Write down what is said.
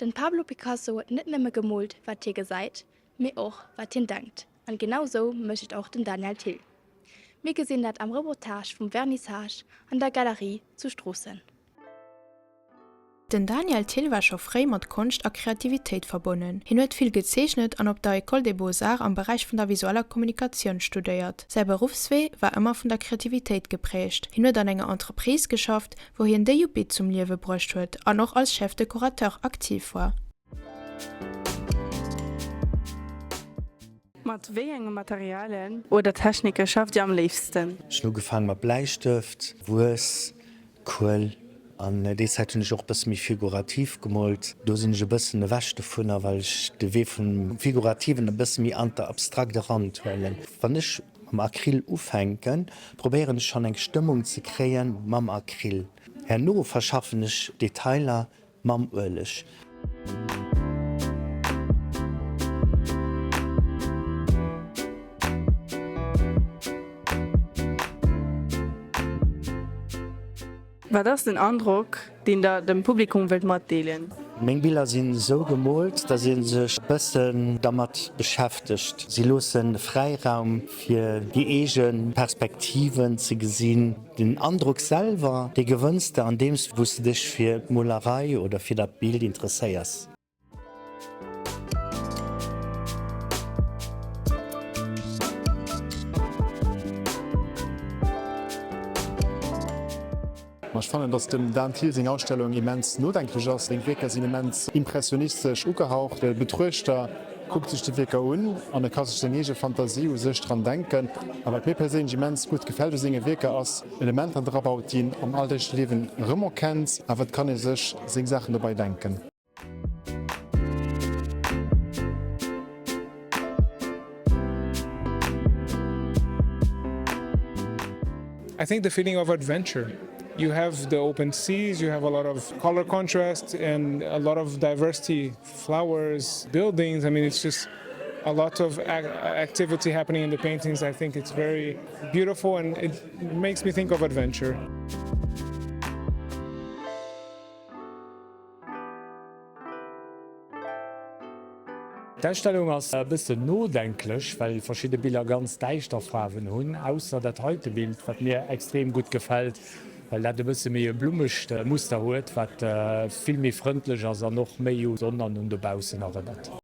Den Pablo Picasso huet net nëmme gemoolt, wat hie gesäit, mee och wat hien denkt. An genau sou mécht et och den Daniel Thill. Mir gesinn dat am Reportage vum Vernissage an der Galerie zu Stroossen. Den Daniel Thill war scho fréi mat Konscht a Kreativitéit verbonnen. Hien huet vill gezeechnet an op der École des Beaux-Arts am Beräich vun der visueller Kommunikatioun studéiert. Säi Beruffswee war ëmmer vun der Kreativitéit geprägt. Hien huet an enger Entreprise geschafft, wou hien de Yuppie zum Liewe bruecht huet an och als Chef Decorateur aktiv war. Mat wéi enge Materialien oder Technike schafft Dir am léifsten? Ech hunn ugefaange mat Bläistëft, Wuess, Kuel an déi Zäit hunn ech och e bësse méi figurativ gemoolt. Do sinn ech e bëssen ewech dovunner, well ech de Wee vum Figurativen e bësse méi an d'Abstrakt eran huelen. Wann ech mam Acryl ufänken, probéieren ech schonn eng Stëmmung ze kréie mam Acryl. Herno verschaffen ech Detailer Mam Ueleg. Wat ass den Androck, deen Der dem Publikum wëllt matdeelen? Meng Biller sinn esou gemoolt, dass ee sech e bëssen dermat beschäftegt. Si loosse Fräiraum fir déi eege Perspektiven ze gesinn. Den Androck selwer, dee gewënns de andeems wou s de dech fir d'Molerei oder fir dat Bild interesséiers. Ma ech fannen, dass dem Dan Thill seng Ausstellung immens nodenklech ass. Seng Wierker sinn immens impressionistesch ugehaucht. De Betruechter kuckt sech déi Wierker un an e ka sech seng eege Fantasie u sech dran denken. A wat mir perséinlech immens gutt gefält u senge Wierker ass, Elementer drabaut, déi een am alldéigleche Liewen erëmerkennt, awer et kann ee sech seng Saachen dobei denken. I think the feeling of adventure. You have the open seas, you have a lot of color contrast and a lot of diversity, flowers, buildings. I mean, it's just a lot of activity happening in the paintings. I think it's very beautiful and it makes me think of adventure. D'Ausstellung ass e bëssen nodenklech, well verschidde Biller ganz däischter Faarwen hunn, ausser dat heite Bild, wat mir extrem gutt gefält, well dat e bësse méi e blummegt Muster huet, wat vill méi frëndlech ass an och méi u Sonn an un dobaussen erënnert.